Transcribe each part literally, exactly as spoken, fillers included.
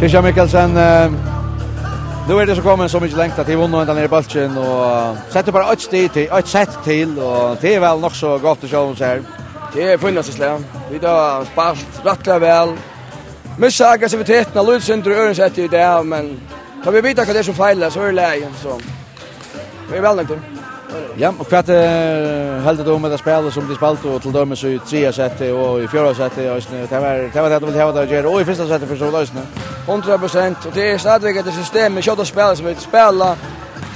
Christian Mikkelsen, eh, nú er tað so komið so mikið langt, at tit vunnu hendan her bólkin, og settu bara eitt stig til, eitt sett til, og tað er væl nokk so gott í sjálvum sær. Tað er fínasta slag. Vit hava spælt rættiliga væl. Missa aggressivitetina lítið sindur í øðrum setti í dag, men tá vit vita, hvat tað er sum feilar, so er tað í lagi, so vit eru væl nøgdir. Ja, og hvat, eh, heldur tú um hetta spælið, sum tit spældu, og til dømis í triðja setti og í fjórða setti eisini? Tað var, tað var tað, tú vildi hava tað at gera, og í fyrsta setti fyri so vítt eisini. Hundrað prosent, og tað er stadigvekk hetta systemið, skjóta spælið, sum vit spæla.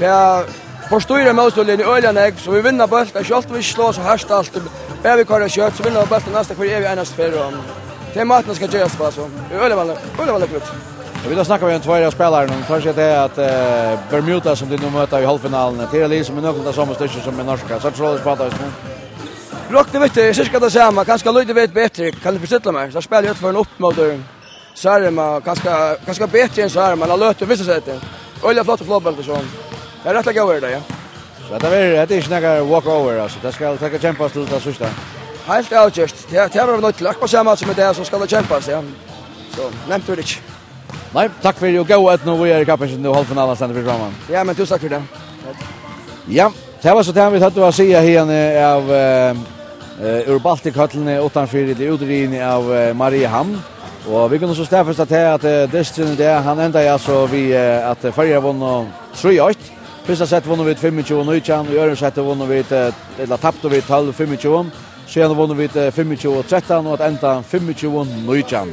Tað forstýra mótstøðuliðini øgiliga nógv, so vit vinna bóltar, sjálvt um vit ikki sláa so hart altíð. Bara vit koyra skjótt, so vinna vit bóltar næstan hvørja evig einastu ferð, og tað er mátin, tað skal gerast uppá, so. Vit eru øgiliga væl, øgiliga væl nøgd. Og vit hava snakkað við ein tveir av spælarunum, teir siga tað at, eh, Bermuda, sum tit nú møta í hálvfinaluni, tað er eitt lið, sum er nøkulunda somu styrki sum Menorca. Sært tú soleiðis uppá tað eisini? Rokni við tað, eg sigi ikki tað sama, kanska lítið vit betri, kann eg forstilla mær, so spæli eg út fyri ein upp móti Sárema, kanska, kanska betri enn Sárema, men hann løtur fyrsta seti. Øgiliga flottur flogbóltur, so. Tað er rættiliga góður í dag, ja. So hetta verður, hetta er ikki nakar walk over, altso. Tað skal, tað skal kempast til tað síðsta. Heilt avgjørt. Tað, tað verður vit noydd til. Akkurát sama sum í dag, so skal tað kempast, ja. So, nemt er tað ikki. Nei, takk fyri, og góða eydnu víðari í kappingini, nú hálvfinalan stendur fyri framman. Ja, men túsund takk fyri tað. Ja, tað var so tað, vit høvdu at siga hiðani av, eh, eh, úr Baltikhøllini uttanfyri, ella úti í riðuni av, eh, Mariehamn. Og vit kunnu so staðfesta tað, at, eh, dysturin í dag, hann endaði altso við, eh, at, eh, Føroyar vunnu trý eitt. Fyrsta sett vunnu vit fimmogtjúgu nítjan, í øðrum setti vunnu vit, eh, ella taptu vit tólv fimmogtjúgu. Síðan vunnu vit, eh, fimmogtjúgu trettan og at enda fimmogtjúgu nítjan.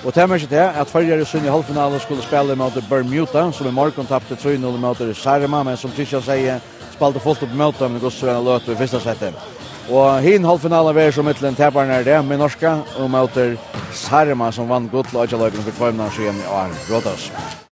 Og tað merkir tað, at Føroyar í síni hálvfinalu skulu spæla ímóti Bermuda, sum í morgun tapti trý null ímóti Sárema, men sum Christian segði, spældu fult upp ímóti teimum í hvussu so eina løtu í fyrsta setti. Og hin hálvfinalan verður so millum tapararnar í dag, Menorca, og móti Sárema, sum vann gull á Oyggjaleikunum fyri tveimum árum síðan á Rhodos.